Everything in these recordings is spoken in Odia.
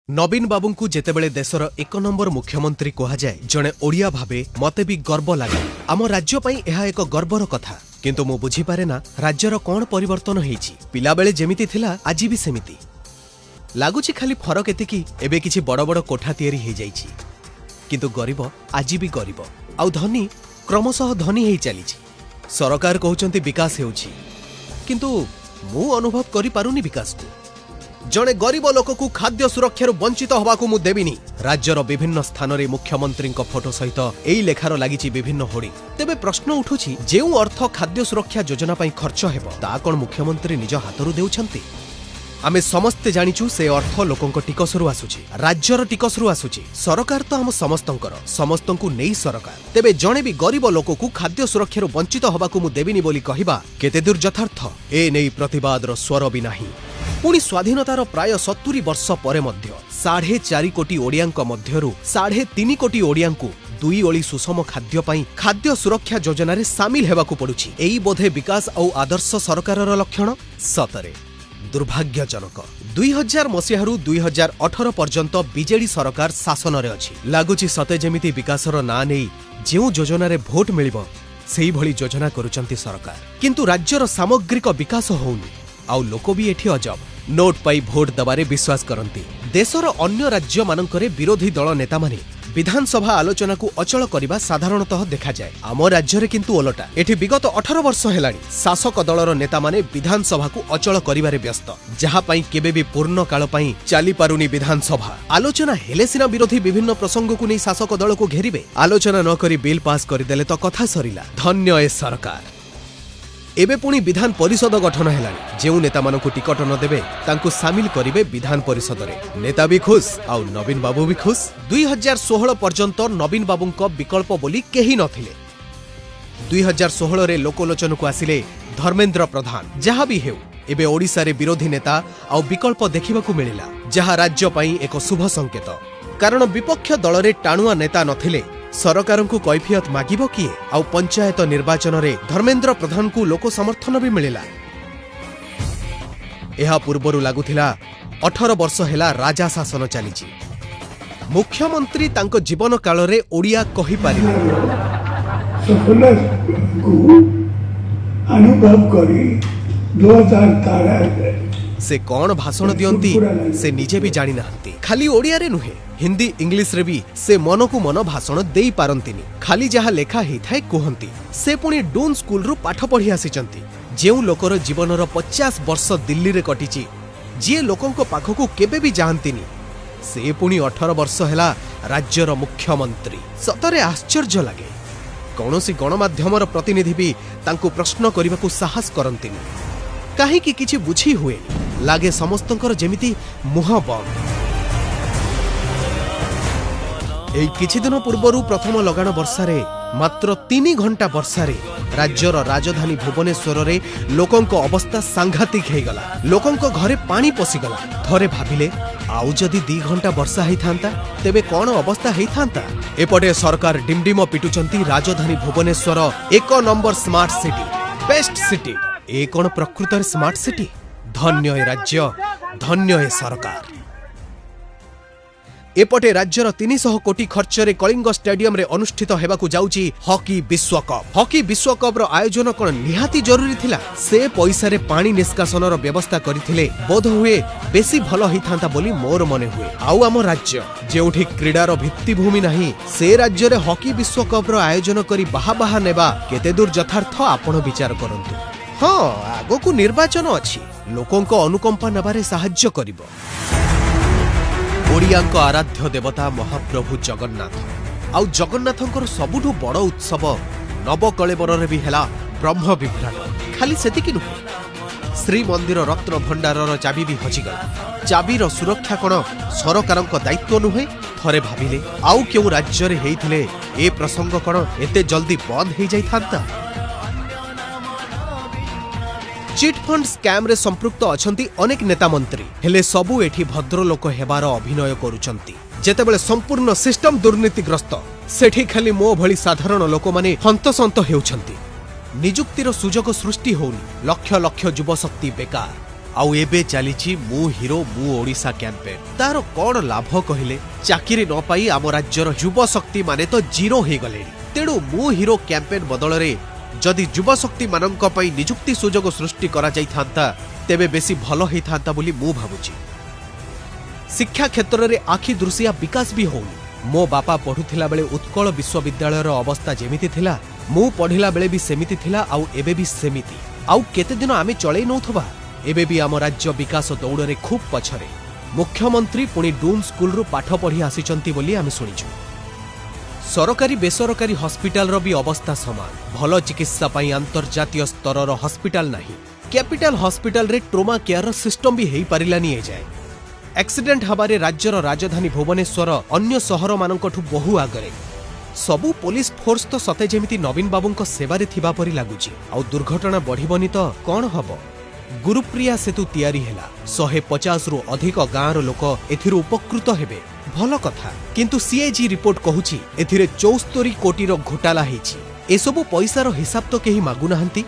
ନବୀନ ବାବୁଙ୍କୁ ଯେତେବେଳେ ଦେଶର ଏକ ନମ୍ବର ମୁଖ୍ୟମନ୍ତ୍ରୀ କୁହାଯାଏ, ଜଣେ ଓଡ଼ିଆ ଭାବେ ମତେ ବି ଗର୍ବ ଲାଗେ। ଆମ ରାଜ୍ୟ ପାଇଁ ଏହା ଏକ ଗର୍ବର କଥା। କିନ୍ତୁ ମୁଁ ବୁଝିପାରେ ନା ରାଜ୍ୟର କ'ଣ ପରିବର୍ତ୍ତନ ହେଇଛି। ପିଲାବେଳେ ଯେମିତି ଥିଲା ଆଜି ବି ସେମିତି ଲାଗୁଛି, ଖାଲି ଫରକ ଏତିକି ଏବେ କିଛି ବଡ଼ ବଡ଼ କୋଠା ତିଆରି ହେଇଯାଇଛି। କିନ୍ତୁ ଗରିବ ଆଜି ବି ଗରିବ, ଆଉ ଧନୀ କ୍ରମଶଃ ଧନୀ ହେଇ ଚାଲିଛି। ସରକାର କହୁଛନ୍ତି ବିକାଶ ହେଉଛି, କିନ୍ତୁ ମୁଁ ଅନୁଭବ କରିପାରୁନି ବିକାଶକୁ। ଜଣେ ଗରିବ ଲୋକକୁ ଖାଦ୍ୟ ସୁରକ୍ଷାରୁ ବଞ୍ଚିତ ହେବାକୁ ମୁଁ ଦେବିନି। ରାଜ୍ୟର ବିଭିନ୍ନ ସ୍ଥାନରେ ମୁଖ୍ୟମନ୍ତ୍ରୀଙ୍କ ଫଟୋ ସହିତ ଏଇ ଲେଖାର ଲାଗିଛି ବିଭିନ୍ନ ହୋର୍ଡିଂ। ତେବେ ପ୍ରଶ୍ନ ଉଠୁଛି, ଯେଉଁ ଅର୍ଥ ଖାଦ୍ୟ ସୁରକ୍ଷା ଯୋଜନା ପାଇଁ ଖର୍ଚ୍ଚ ହେବ, ତା କ'ଣ ମୁଖ୍ୟମନ୍ତ୍ରୀ ନିଜ ହାତରୁ ଦେଉଛନ୍ତି? ଆମେ ସମସ୍ତେ ଜାଣିଛୁ ସେ ଅର୍ଥ ଲୋକଙ୍କ ଟିକସରୁ ଆସୁଛି, ରାଜ୍ୟର ଟିକସରୁ ଆସୁଛି। ସରକାର ତ ଆମ ସମସ୍ତଙ୍କର, ସମସ୍ତଙ୍କୁ ନେଇ ସରକାର। ତେବେ ଜଣେ ବି ଗରିବ ଲୋକକୁ ଖାଦ୍ୟ ସୁରକ୍ଷାରୁ ବଞ୍ଚିତ ହେବାକୁ ମୁଁ ଦେବିନି ବୋଲି କହିବା କେତେ ଦୂର ଯଥାର୍ଥ? ଏ ନେଇ ପ୍ରତିବାଦର ସ୍ୱର ବି ନାହିଁ। ପୁଣି ସ୍ୱାଧୀନତାର ପ୍ରାୟ 70 ବର୍ଷ ପରେ ମଧ୍ୟ 4.5 କୋଟି ଓଡ଼ିଆଙ୍କ ମଧ୍ୟରୁ 3.5 କୋଟି ଓଡ଼ିଆଙ୍କୁ ଦୁଇ ଓଳି ସୁଷମ ଖାଦ୍ୟ ପାଇଁ ଖାଦ୍ୟ ସୁରକ୍ଷା ଯୋଜନାରେ ସାମିଲ ହେବାକୁ ପଡୁଛି। ଏଇ ବୋଧେ ବିକାଶ ଆଉ ଆଦର୍ଶ ସରକାରର ଲକ୍ଷଣ। ସତରେ ଦୁର୍ଭାଗ୍ୟଜନକ। 2000 ମସିହାରୁ 2018 ପର୍ଯ୍ୟନ୍ତ ବିଜେଡି ସରକାର ଶାସନରେ ଅଛି। ଲାଗୁଛି ସତେ ଯେମିତି ବିକାଶର ନାଁ ନେଇ ଯେଉଁ ଯୋଜନାରେ ଭୋଟ ମିଳିବ ସେଇଭଳି ଯୋଜନା କରୁଛନ୍ତି ସରକାର। କିନ୍ତୁ ରାଜ୍ୟର ସାମଗ୍ରିକ ବିକାଶ ହଉନି। ଆଉ ଲୋକ ବି ଏଠି ଅଜବ, ନୋଟ୍ ପାଇ ଭୋଟ ଦେବାରେ ବିଶ୍ୱାସ କରନ୍ତି। ଦେଶର ଅନ୍ୟ ରାଜ୍ୟମାନଙ୍କରେ ବିରୋଧୀ ଦଳ ନେତାମାନେ ବିଧାନସଭା ଆଲୋଚନାକୁ ଅଚଳ କରିବା ସାଧାରଣତଃ ଦେଖାଯାଏ। ଆମ ରାଜ୍ୟରେ କିନ୍ତୁ ଓଲଟା। ଏଠି ବିଗତ 18 ବର୍ଷ ହେଲାଣି ଶାସକ ଦଳର ନେତାମାନେ ବିଧାନସଭାକୁ ଅଚଳ କରିବାରେ ବ୍ୟସ୍ତ, ଯାହା ପାଇଁ କେବେ ବି ପୂର୍ଣ୍ଣକାଳ ପାଇଁ ଚାଲିପାରୁନି ବିଧାନସଭା। ଆଲୋଚନା ହେଲେ ସିନା ବିରୋଧୀ ବିଭିନ୍ନ ପ୍ରସଙ୍ଗକୁ ନେଇ ଶାସକ ଦଳକୁ ଘେରିବେ। ଆଲୋଚନା ନ କରି ବିଲ୍ ପାସ୍ କରିଦେଲେ ତ କଥା ସରିଲା। ଧନ୍ୟ ଏ ସରକାର। ଏବେ ପୁଣି ବିଧାନ ପରିଷଦ ଗଠନ ହେଲାଣି। ଯେଉଁ ନେତାମାନଙ୍କୁ ଟିକଟ ନ ଦେବେ ତାଙ୍କୁ ସାମିଲ କରିବେ ବିଧାନ ପରିଷଦରେ। ନେତା ବି ଖୁସ୍ ଆଉ ନବୀନ ବାବୁ ବି ଖୁସ୍। 2016 ପର୍ଯ୍ୟନ୍ତ ନବୀନ ବାବୁଙ୍କ ବିକଳ୍ପ ବୋଲି କେହି ନଥିଲେ। 2016ରେ ଲୋକଲୋଚନକୁ ଆସିଲେ ଧର୍ମେନ୍ଦ୍ର ପ୍ରଧାନ। ଯାହା ବି ହେଉ, ଏବେ ଓଡ଼ିଶାରେ ବିରୋଧୀ ନେତା ଆଉ ବିକଳ୍ପ ଦେଖିବାକୁ ମିଳିଲା, ଯାହା ରାଜ୍ୟ ପାଇଁ ଏକ ଶୁଭ ସଂକେତ। କାରଣ ବିପକ୍ଷ ଦଳରେ ଟାଣୁଆ ନେତା ନଥିଲେ ସରକାରଙ୍କୁ କୈଫିୟତ ମାଗିବ କିଏ? ଆଉ ପଞ୍ଚାୟତ ନିର୍ବାଚନରେ ଧର୍ମେନ୍ଦ୍ର ପ୍ରଧାନଙ୍କୁ ଲୋକ ସମର୍ଥନ ବି ମିଳିଲା। ଏହା ପୂର୍ବରୁ ଲାଗୁଥିଲା 18 ବର୍ଷ ହେଲା ରାଜା ଶାସନ ଚାଲିଛି। ମୁଖ୍ୟମନ୍ତ୍ରୀ ତାଙ୍କ ଜୀବନ କାଳରେ ଓଡ଼ିଆ କହିପାରିଲେ ସଫଳତାକୁ ଅନୁଭବ କରି 2013 ସେ କ'ଣ ଭାଷଣ ଦିଅନ୍ତି ସେ ନିଜେ ବି ଜାଣିନାହାନ୍ତି। ଖାଲି ଓଡ଼ିଆରେ ନୁହେଁ, ହିନ୍ଦୀ ଇଂଲିଶରେ ବି ସେ ମନକୁ ମନ ଭାଷଣ ଦେଇପାରନ୍ତିନି। ଖାଲି ଯାହା ଲେଖା ହେଇଥାଏ କୁହନ୍ତି। ସେ ପୁଣି ଡୁନ୍ ସ୍କୁଲରୁ ପାଠ ପଢ଼ି ଆସିଛନ୍ତି। ଯେଉଁ ଲୋକର ଜୀବନର 50 ବର୍ଷ ଦିଲ୍ଲୀରେ କଟିଛି, ଯିଏ ଲୋକଙ୍କ ପାଖକୁ କେବେ ବି ଯାଆନ୍ତିନି, ସେ ପୁଣି 18 ବର୍ଷ ହେଲା ରାଜ୍ୟର ମୁଖ୍ୟମନ୍ତ୍ରୀ। ସତରେ ଆଶ୍ଚର୍ଯ୍ୟ ଲାଗେ। କୌଣସି ଗଣମାଧ୍ୟମର ପ୍ରତିନିଧି ବି ତାଙ୍କୁ ପ୍ରଶ୍ନ କରିବାକୁ ସାହସ କରନ୍ତିନି। କାହିଁକି କିଛି ବୁଝି ହୁଏନି। ଲାଗେ ସମସ୍ତଙ୍କର ଯେମିତି ମୁହଁ ବନ୍ଦ। ଏଇ କିଛିଦିନ ପୂର୍ବରୁ ପ୍ରଥମ ଲଗାଣ ବର୍ଷାରେ, ମାତ୍ର 3 ଘଣ୍ଟା ବର୍ଷାରେ ରାଜ୍ୟର ରାଜଧାନୀ ଭୁବନେଶ୍ୱରରେ ଲୋକଙ୍କ ଅବସ୍ଥା ସାଂଘାତିକ ହେଇଗଲା। ଲୋକଙ୍କ ଘରେ ପାଣି ପଶିଗଲା। ଥରେ ଭାବିଲେ, ଆଉ ଯଦି 2 ଘଣ୍ଟା ବର୍ଷା ହେଇଥାନ୍ତା ତେବେ କ'ଣ ଅବସ୍ଥା ହେଇଥାନ୍ତା? ଏପଟେ ସରକାର ଡିମ୍ଡିମ ପିଟୁଛନ୍ତି ରାଜଧାନୀ ଭୁବନେଶ୍ୱର ଏକ number smart city, best city. ଏ କ'ଣ ପ୍ରକୃତରେ ସ୍ମାର୍ଟ ସିଟି? ଧନ୍ୟ ଏ ରାଜ୍ୟ, ଧନ୍ୟ ଏ ସରକାର। ଏପଟେ ରାଜ୍ୟର 300 କୋଟି ଖର୍ଚ୍ଚରେ କଳିଙ୍ଗ ଷ୍ଟାଡିୟମରେ ଅନୁଷ୍ଠିତ ହେବାକୁ ଯାଉଛି ହକି ବିଶ୍ୱକପ୍। ହକି ବିଶ୍ୱକପ୍ର ଆୟୋଜନ କ'ଣ ନିହାତି ଜରୁରୀ ଥିଲା? ସେ ପଇସାରେ ପାଣି ନିଷ୍କାସନର ବ୍ୟବସ୍ଥା କରିଥିଲେ ବୋଧହୁଏ ବେଶୀ ଭଲ ହେଇଥାନ୍ତା ବୋଲି ମୋର ମନେ ହୁଏ। ଆଉ ଆମ ରାଜ୍ୟ ଯେଉଁଠି କ୍ରୀଡ଼ାର ଭିତ୍ତିଭୂମି ନାହିଁ, ସେ ରାଜ୍ୟରେ ହକି ବିଶ୍ୱକପ୍ର ଆୟୋଜନ କରି ବାହା ବାହା ନେବା କେତେଦୂର ଯଥାର୍ଥ ଆପଣ ବିଚାର କରନ୍ତୁ। ହଁ, ଆଗକୁ ନିର୍ବାଚନ ଅଛି, ଲୋକଙ୍କ ଅନୁକମ୍ପା ନେବାରେ ସାହାଯ୍ୟ କରିବ। ଓଡ଼ିଆଙ୍କ ଆରାଧ୍ୟ ଦେବତା ମହାପ୍ରଭୁ ଜଗନ୍ନାଥ, ଆଉ ଜଗନ୍ନାଥଙ୍କର ସବୁଠୁ ବଡ଼ ଉତ୍ସବ ନବକଳେବରରେ ବି ହେଲା ବ୍ରହ୍ମ ବିଭ୍ରାଟ। ଖାଲି ସେତିକି ନୁହେଁ, ଶ୍ରୀମନ୍ଦିର ରତ୍ନ ଭଣ୍ଡାରର ଚାବି ବି ହଜିଗଲା। ଚାବିର ସୁରକ୍ଷା କ'ଣ ସରକାରଙ୍କ ଦାୟିତ୍ୱ ନୁହେଁ? ଥରେ ଭାବିଲେ, ଆଉ କେଉଁ ରାଜ୍ୟରେ ହେଇଥିଲେ ଏ ପ୍ରସଙ୍ଗ କ'ଣ ଏତେ ଜଲ୍ଦି ବନ୍ଦ ହେଇଯାଇଥାନ୍ତା? ଚିଟ୍ଫଣ୍ଡ ସ୍କାମ୍ରେ ସମ୍ପୃକ୍ତ ଅଛନ୍ତି ଅନେକ ନେତା ମନ୍ତ୍ରୀ, ହେଲେ ସବୁ ଏଠି ଭଦ୍ରଲୋକ ହେବାର ଅଭିନୟ କରୁଛନ୍ତି। ଯେତେବେଳେ ସମ୍ପୂର୍ଣ୍ଣ ସିଷ୍ଟମ ଦୁର୍ନୀତିଗ୍ରସ୍ତ, ସେଠି ଖାଲି ମୋ ଭଳି ସାଧାରଣ ଲୋକମାନେ ହନ୍ତସନ୍ତ ହେଉଛନ୍ତି। ନିଯୁକ୍ତିର ସୁଯୋଗ ସୃଷ୍ଟି ହେଉନି, ଲକ୍ଷ ଲକ୍ଷ ଯୁବଶକ୍ତି ବେକାର। ଆଉ ଏବେ ଚାଲିଛି ମୁଁ ହିରୋ ମୁଁ ଓଡ଼ିଶା କ୍ୟାମ୍ପେନ୍। ତାର କ'ଣ ଲାଭ କହିଲେ? ଚାକିରି ନ ପାଇ ଆମ ରାଜ୍ୟର ଯୁବଶକ୍ତି ମାନେ ତ ଜିରୋ ହେଇଗଲେଣି। ତେଣୁ ମୁଁ ହିରୋ କ୍ୟାମ୍ପେନ୍ ବଦଳରେ ଯଦି ଯୁବଶକ୍ତିମାନଙ୍କ ପାଇଁ ନିଯୁକ୍ତି ସୁଯୋଗ ସୃଷ୍ଟି କରାଯାଇଥାନ୍ତା, ତେବେ ବେଶୀ ଭଲ ହେଇଥାନ୍ତା ବୋଲି ମୁଁ ଭାବୁଛି। ଶିକ୍ଷା କ୍ଷେତ୍ରରେ ଆଖି ଦୃଶିଆ ବିକାଶ ବି ହଉନି। ମୋ ବାପା ପଢୁଥିଲା ବେଳେ ଉତ୍କଳ ବିଶ୍ୱବିଦ୍ୟାଳୟର ଅବସ୍ଥା ଯେମିତି ଥିଲା, ମୁଁ ପଢିଲା ବେଳେ ବି ସେମିତି ଥିଲା, ଆଉ ଏବେ ବି ସେମିତି। ଆଉ କେତେଦିନ ଆମେ ଚଳେଇ ନଉଥିବା? ଏବେ ବି ଆମ ରାଜ୍ୟ ବିକାଶ ଦୌଡ଼ରେ ଖୁବ୍ ପଛରେ। ମୁଖ୍ୟମନ୍ତ୍ରୀ ପୁଣି ଡୁନ୍ ସ୍କୁଲରୁ ପାଠ ପଢ଼ି ଆସିଛନ୍ତି ବୋଲି ଆମେ ଶୁଣିଛୁ। ସରକାରୀ ବେସରକାରୀ ହସ୍ପିଟାଲର ବି ଅବସ୍ଥା ସମାନ। ଭଲ ଚିକିତ୍ସା ପାଇଁ ଆନ୍ତର୍ଜାତୀୟ ସ୍ତରର ହସ୍ପିଟାଲ ନାହିଁ। କ୍ୟାପିଟାଲ ହସ୍ପିଟାଲରେ ଟ୍ରୋମା କେୟାରର ସିଷ୍ଟମ ବି ହେଇପାରିଲାନି ଏଯାଏ। ଆକ୍ସିଡେଣ୍ଟ ହେବାରେ ରାଜ୍ୟର ରାଜଧାନୀ ଭୁବନେଶ୍ୱର ଅନ୍ୟ ସହରମାନଙ୍କଠୁ ବହୁ ଆଗରେ। ସବୁ ପୋଲିସ ଫୋର୍ସ ତ ସତେ ଯେମିତି ନବୀନ ବାବୁଙ୍କ ସେବାରେ ଥିବା ପରି ଲାଗୁଛି। ଆଉ ଦୁର୍ଘଟଣା ବଢ଼ିବନି ତ କ'ଣ ହବ? ଗୁରୁପ୍ରିୟା ସେତୁ ତିଆରି ହେଲା, 150ରୁ ଅଧିକ ଗାଁର ଲୋକ ଏଥିରୁ ଉପକୃତ ହେବେ, ଭଲ କଥା। କିନ୍ତୁ ସିଏଜି ରିପୋର୍ଟ କହୁଛି ଏଥିରେ 74 କୋଟିର ଘୋଟାଲା ହେଇଛି। ଏସବୁ ପଇସାର ହିସାବ ତ କେହି ମାଗୁନାହାନ୍ତି।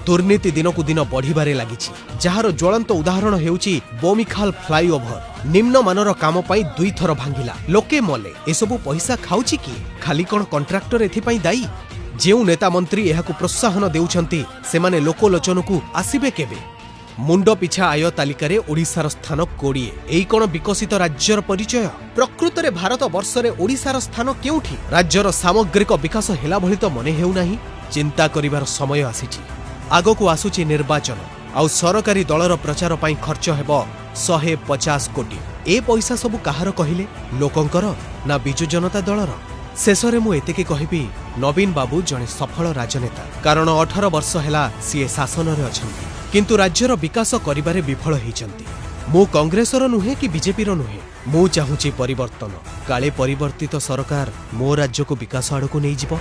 ଦୁର୍ନୀତି ଦିନକୁ ଦିନ ବଢ଼ିବାରେ ଲାଗିଛି, ଯାହାର ଜ୍ୱଳନ୍ତ ଉଦାହରଣ ହେଉଛି ବମିଖାଲ ଫ୍ଲାଇଓଭର। ନିମ୍ନମାନର କାମ ପାଇଁ ଦୁଇଥର ଭାଙ୍ଗିଲା, ଲୋକେ ମଲେ। ଏସବୁ ପଇସା ଖାଉଛି କିଏ? ଖାଲି କ'ଣ କଣ୍ଟ୍ରାକ୍ଟର ଏଥିପାଇଁ ଦାୟୀ? ଯେଉଁ ନେତା ମନ୍ତ୍ରୀ ଏହାକୁ ପ୍ରୋତ୍ସାହନ ଦେଉଛନ୍ତି, ସେମାନେ ଲୋକଲୋଚନକୁ ଆସିବେ କେବେ? ମୁଣ୍ଡ ପିଛା ଆୟ ତାଲିକାରେ ଓଡ଼ିଶାର ସ୍ଥାନ 20। ଏଇ କ'ଣ ବିକଶିତ ରାଜ୍ୟର ପରିଚୟ? ପ୍ରକୃତରେ ଭାରତ ବର୍ଷରେ ଓଡ଼ିଶାର ସ୍ଥାନ କେଉଁଠି? ରାଜ୍ୟର ସାମଗ୍ରିକ ବିକାଶ ହେଲା ଭଳି ତ ମନେ ହେଉନାହିଁ। ଚିନ୍ତା କରିବାର ସମୟ ଆସିଛି। ଆଗକୁ ଆସୁଛି ନିର୍ବାଚନ, ଆଉ ସରକାରୀ ଦଳର ପ୍ରଚାର ପାଇଁ ଖର୍ଚ୍ଚ ହେବ 150 କୋଟି। ଏ ପଇସା ସବୁ କାହାର କହିଲେ? ଲୋକଙ୍କର ନା ବିଜୁ ଜନତା ଦଳର? ଶେଷରେ ମୁଁ ଏତିକି କହିବି, ନବୀନ ବାବୁ ଜଣେ ସଫଳ ରାଜନେତା, କାରଣ 18 ବର୍ଷ ହେଲା ସିଏ ଶାସନରେ ଅଛନ୍ତି, କିନ୍ତୁ ରାଜ୍ୟର ବିକାଶ କରିବାରେ ବିଫଳ ହେଇଛନ୍ତି। ମୁଁ କଂଗ୍ରେସର ନୁହେଁ କି ବିଜେପିର ନୁହେଁ, ମୁଁ ଚାହୁଁଛି ପରିବର୍ତ୍ତନ। କାଳେ ପରିବର୍ତ୍ତିତ ସରକାର ମୋ ରାଜ୍ୟକୁ ବିକାଶ ଆଡ଼କୁ ନେଇଯିବ।